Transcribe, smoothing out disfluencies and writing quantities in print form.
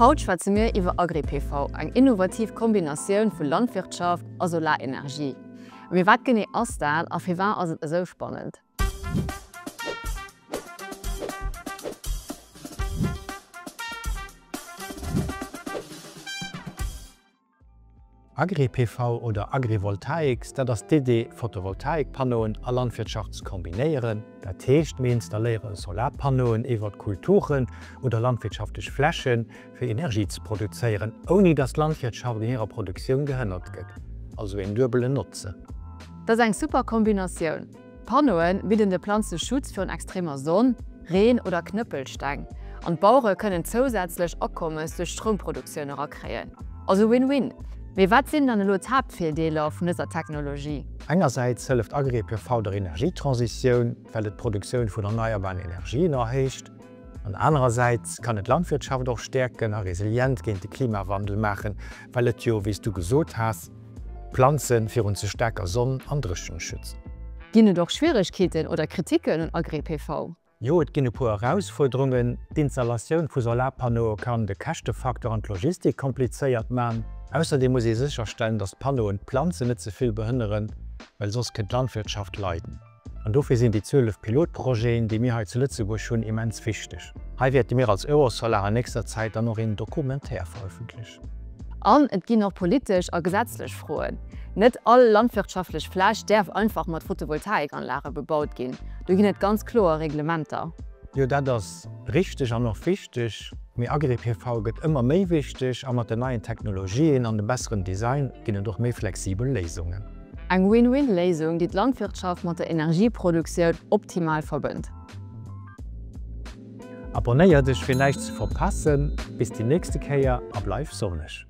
Haut schwätze mir iwwer Agri-PV, eng innovativ Kombinatioun vu Landwirtschaft a Solarenergie. Mee wat genee ass dat a firwat ass et esou spannend? Agri-PV oder Agrivoltaics, dat ass d'Idee, Photovoltaikpannoen a Landwirtschaft ze kombinéieren. Dat heescht, mir installéiere Solarpannoen iwwert Kulturen oder landwirtschaftlech Flächen, fir Energie ze produzéieren, ouni datt d'Landwirtschaft an hirer Produktioun gehënnert gëtt. Also een duebelen Notzen. Dat ass eng super Kombinatioun. D'Pannoe bidden de Planze Schutz virun extremer Sonn, Reen oder Knëppelsteng an d'Bauere kënnen zousätzlech Akommes duerch d'Stroumproduktioun erakréien. Also Win-Win! Mee wat sinn dann elo d'Haaptvirdeeler vun dëser Technologie? Engersäits hëlleft Agri-PV der Energietransitioun, well et d'Produktioun vun erneierbaren Energien erhéicht. An anerersäits kann et d'Landwirtschaft och stäerken a resilient géint de Klimawandel maachen, well et jo, wéi s du gesot has, d'Planze virun ze staarker Sonn an Dréchent schützt. Ginn et och Schwieregkeeten oder Kriticken un Agri-PV? Jo, et ginn e puer Erausfuerderungen. D'Installatioun vu Solarpannoe kann de Käschtefaktor an d'Logistik komplizéiert man. Ausserdeem muss ee sécherstellen, datt d'Pannoen d'Planzen net ze vill behënneren, well soss kënnt d'Landwirtschaft leiden. An dofir sinn déi 12 Pilotprojeten, déi mir hei zu Lëtzebuerg hunn, immens wichteg. Hei wäerte mir als Eurosolar an nächster Zäit dann och een Documentaire verëffentlechen. An et ginn och politesch a gesetzlech Froen. Net all landwirtschaftlech Fläch däerf einfach mat Photovoltaikanlage bebaut ginn. Do ginn et ganz kloer Reglementer. Jo, dat ass richteg an och wichteg. Mee Agri-PV gëtt ëmmer méi wichteg a mat den neien Technologien an dem besseren Design ginn et och méi flexibel Léisungen. Eng Win-Win-Léisung, déi d'Landwirtschaft mat der Energieproduktioun optimal verbënnt. Abonnéier dech fir näischt ze verpassen. Bis déi nächste Kéier a bleif sonneg!